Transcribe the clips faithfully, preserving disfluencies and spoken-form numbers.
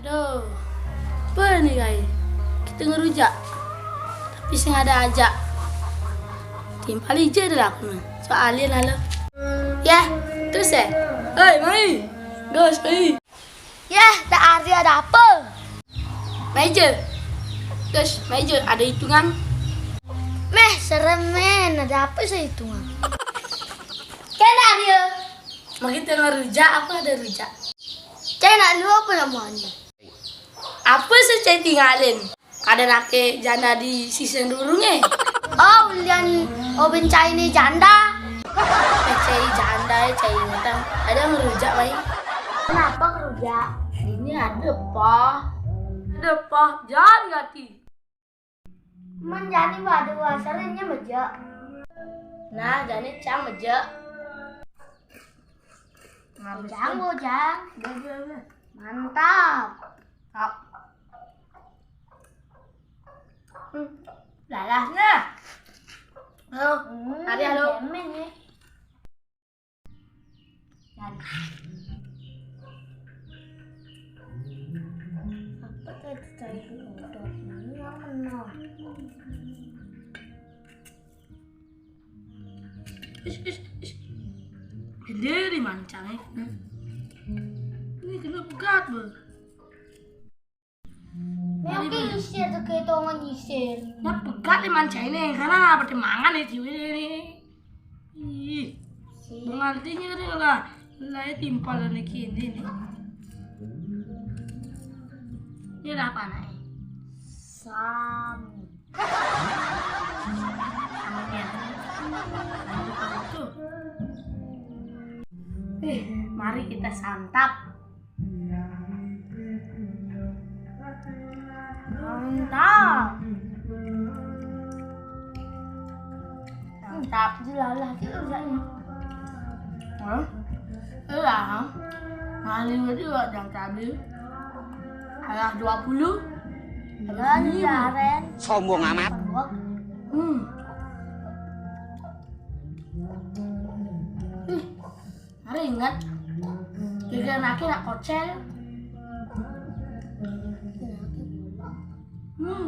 Aduh, apa ni, guys? Kita ngerujak. Tapi sing ada ajak. Timpal ija dah lah aku ni. Soalnya lalu. Ya, terus eh. Hei, mai. Gas, mai. Ya, tak ada, ada apa? Meja. Terus, meja ada hitungan. Meh, serem men, ada apa sih hitungan? Kena dia. Makin tengah rujak, apa ada rujak? Cai nak lu apa namanya? Apa sih cai tinggalin? Kada nake janda di sisen rurung eh. Oh, ulian oben cai ni janda. Eh, cai janda eh, cai ngutang. Ada ngerujak mai. Kenapa ngerujak? Ini ada pah. Ada pah, jangan gati. Menjadi waduh asarnya meja. Nah, jadi cang meja. Jang, Jang. Mantap. Kap. Hmm. Lalasnya. Halo. Hmm, hari halo. Cemen ya. Apa tadi cai kodok? Ini apa no? Ish, ish, ish. Gede di mancang eh. Ini kena pegat beh. Ini oke isir tuh kayak tongan isir. Nah pegat di mancang ini karena apa dimangan ya jiwa ini. Ih. Mengaltinya tadi lah. Lah timpal ini kini nih. Ini ada apa nih? Sam. Eh, mari kita santap. Santap. Santap. Jelalah juga. Hah? Iya, hah? Mari juga jam tadi. Alah dua puluh. Sombong amat. Hmm. Ih, hari ingat. Tiga naki nak kocel. Hmm.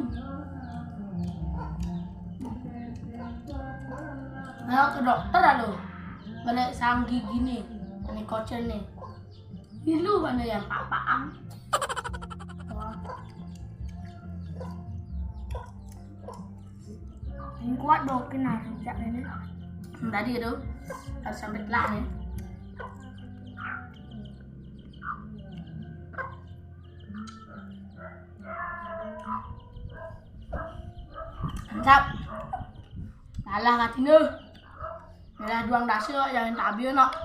Ayo ke dokter lalu. Balik sang gigi nih. Ini kocel nih. Ilu mana yang papaan. Yang kuat dokin harus cak ini. Tadi itu harus sampai telah nih. Mantap. Salah katanya. Salah duang dasi kok jangan tabi nak.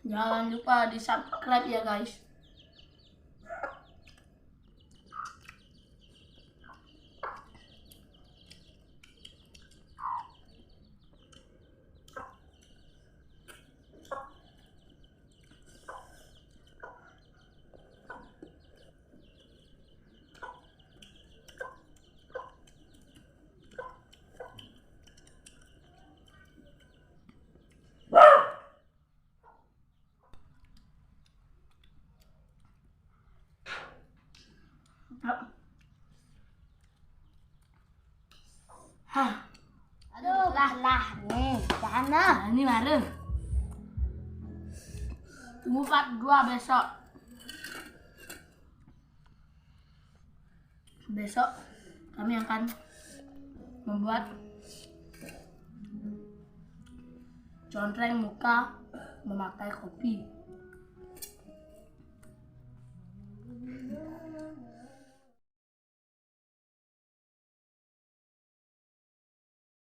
Jangan lupa di subscribe ya guys. Hah. Aduh, lah, lah, nih, sana. Nah, ini mare. Tunggu part dua besok. Besok kami akan membuat contreng muka memakai kopi.